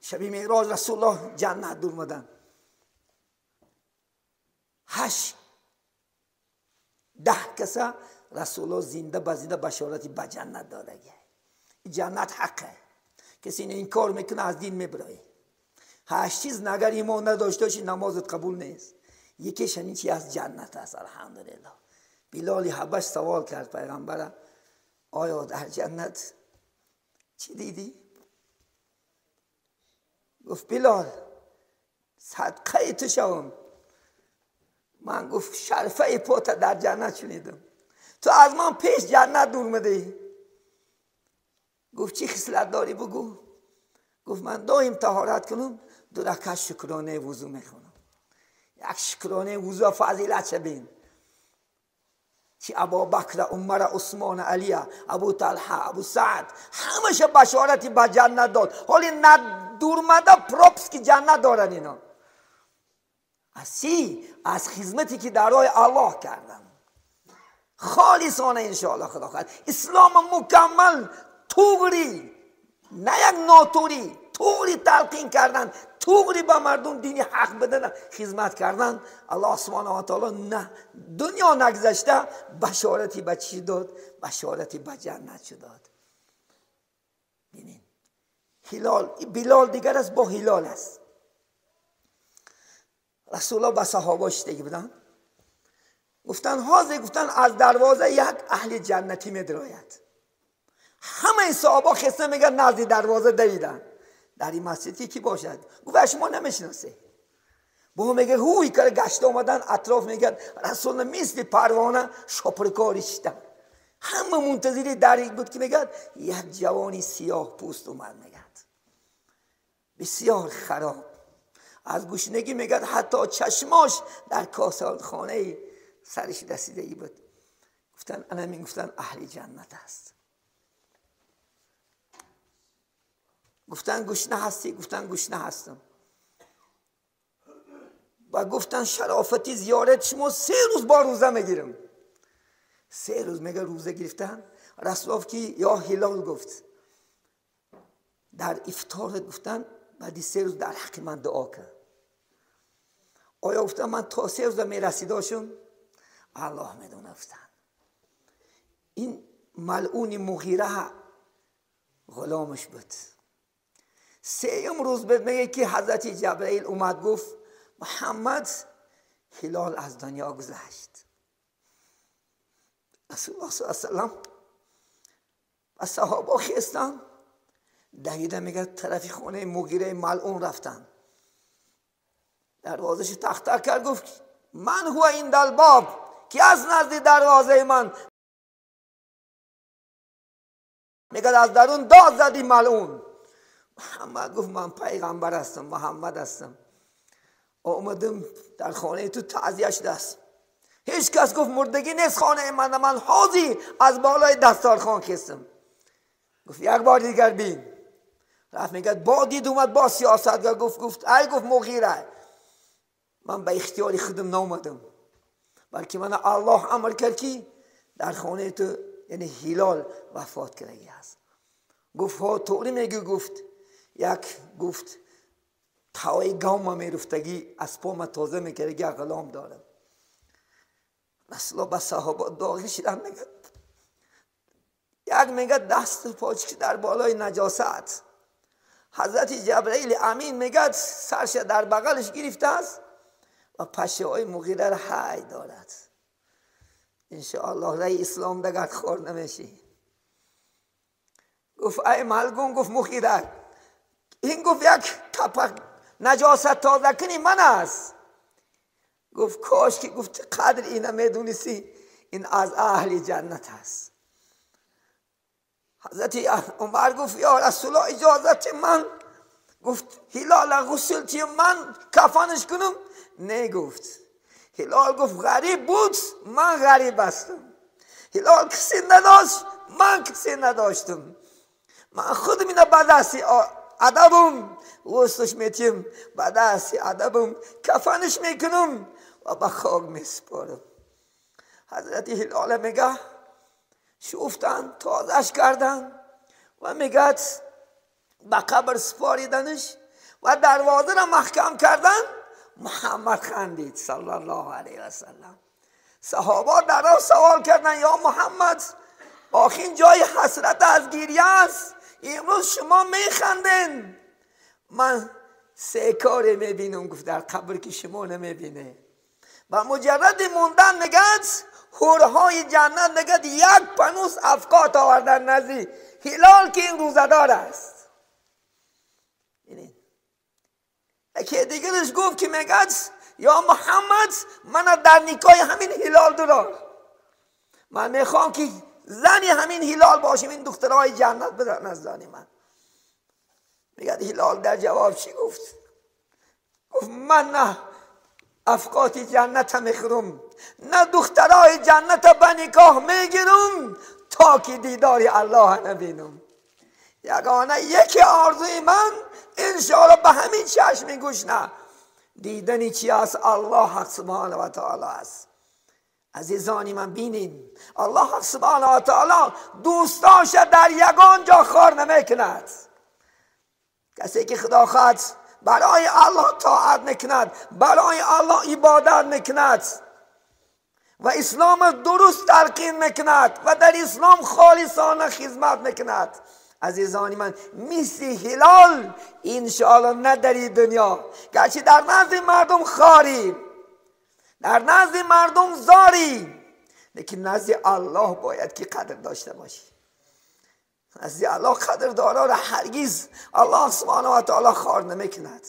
شبی معراج رسول الله جنت دور مدن 8 10 کسا رسول الله زنده به زنده بشارت به جنت دادگی. جنت حقه، کسی این کار میکنه از دین میبرای. 8 چیز نگر ایمان نداشته باشی نمازت قبول نیست. یکیش همین چی از جنت است. الحمدلله. بلال حبش سوال کرد پیغمبر، آیا در جنت چی دیدی؟ گفت بلال صدقه تو شوم، من گفت شرفه پات در جنت شنیدم، تو از من پیش جنت دور مدی. گفت چی خصلت داری بگو؟ گفت من دایم طهارت کنم، 2 رکعت شکرانه وضو میخونم. یک شکرانه وضو فضیلت چه بین چی ابابکر، عمر، عثمان، علی، ابو طلحه، ابو سعد، همش بشارتی به جنت داد. حالی ندورمده پروپس که جنت دارن اینا از چی؟ از خدمتی که در راه الله کردن خالصانه انشاءالله خدا خواهد. اسلام مکمل توغری، نه یک ناتوری، توغری تلقین کردن، توغری به مردم دینی حق بدن خدمت کردن. الله سبحانه و تعالی نه دنیا نگذشته بشارتی به چی داد؟ بشارتی به جنت داد. ببینین هلال، بلال دیگر است با هلال است. رسول الله به صحابه شدگی بودن، گفتن حاضر، گفتن از دروازه یک اهل جنتی میدراید. همه صحابه خسته میگن نزد دروازه دویدن. در این مسجد کی باشد؟ گفت شما نمیشناسه. با میگه هوی که گشت آمدن اطراف، میگن رسول مثل پروانه شپرکاری شدن. همه منتظری در بود که میگن یک جوانی سیاه پوست اومد، میگن بسیار خراب از گشنگی، میگن حتی چشماش در کاسه سرش رسیده ای بود. گفتن انا می گفتن اهل جنت است. گفتن گشنه هستی؟ گفتن گشنه هستم. و گفتن شرافتی زیارت شما 3 روز با روزه میگیرم. 3 روز میگه روزه گرفتن. رسول که یا هلال گفت در افطار گفتن بعدی 3 روز در حق من دعا کن. آیا گفتن من تا 3 روز میرسیداشم؟ الله میدونه. گفتن این ملعون مغیره غلامش بود. 3 روز بعد میگه که حضرت جبرئیل اومد گفت محمد هلال از دنیا گذشت. رسول الله صلی الله علیه و سلم و صحابه خستن دویده میگه طرف خانه مغیره ملعون رفتن. دروازش تخته کرد گفت من هو این الباب، کی از نزد دروازه من؟ میگه از درون داد زدی ملعون. محمد گفت من پیغمبر هستم، محمد هستم، آمدم در خانه تو تعزیه شده است. هیچ کس گفت مردگی نیست خانه من، من حاضی از بالای دستارخوان خستم. گفت یک بار دیگر بین. رفت میگه با دید اومد با سیاستگر گفت ای گفت مغیره، من به اختیار خودم نامدم، بلکه من الله امر کرد که در خانه تو یعنی هلال وفات کرده است. گفت ها طوری میگه؟ گفت یک گفت تای گام میرفتگی از پا تازه میکردگی غلام دارم. رسول الله به صحابه داغی شدن میگه یک میگه دست پاچ در بالای نجاست. حضرت جبرئیل امین میگه سرش در بغلش گرفته است و پشه های مغیره را حی دارد. انشاءالله رای اسلام دگر خور نمیشی. گفت ای ملگون، گفت مغیره، این گفت یک کپک نجاست تازه کنی من است. گفت کاش که گفت قدر اینه میدونستی، این از اهل جنت است. حضرت عمر گفت یا رسول الله اجازت من؟ گفت هلال غسل چیه من کفنش کنم؟ نه. گفت هلال گفت غریب بود، من غریب هستم. هلال کسی نداشت، من کسی نداشتم. من خودم اینه به دست ادبم غسلش میتیم، به دست ادبم کفنش میکنم و به خاک میسپارم. حضرت هلال میگه شفتن تازش کردن و میگه به قبر سپاریدنش. و دروازه را محکم کردن. محمد خندید صلی الله علیه و سلم. صحابه در راه سوال کردن یا محمد، آخه این جای حسرت از گریه است، امروز شما میخندین. من سه کاری میبینم، گفت در قبر که شما نمیبینه. و مجرد موندن نگد حورهای جنت نگد یک پنوس افکات آوردن نزدی هلال که این روزه‌دار است. یکی دیگرش گفت که میگد یا محمد، من در نکای همین هلال دارم، من میخوام که زنی همین هلال باشیم، این دخترهای جنت بدن از زنی من. میگد هلال در جواب چی گفت؟ گفت من نه افقات جنت میخورم، نه دخترای جنت به نکاح میگیرم تا که دیدار الله نبینم. یگانه یکی آرزوی من انشاءالله به همین چشم گوش نه دیدنی چی است؟ الله حق سبحانه و تعالی است. عزیزانی من بینین، الله حق سبحانه و تعالی دوستاش در یگان جا خار نمیکند. کسی که خدا خواهد برای الله طاعت میکند، برای الله عبادت میکند و اسلام درست تلقین میکند و در اسلام خالصانه خدمت میکند، عزیزانی من مثل هلال انشاءالله نه در دنیا، گرچه در نزد مردم خاری، در نزد مردم زاری، لیکن نزد الله باید که قدر داشته باشی. نزد الله قدر دارا را هرگز الله سبحانه و تعالی خوار نمیکند.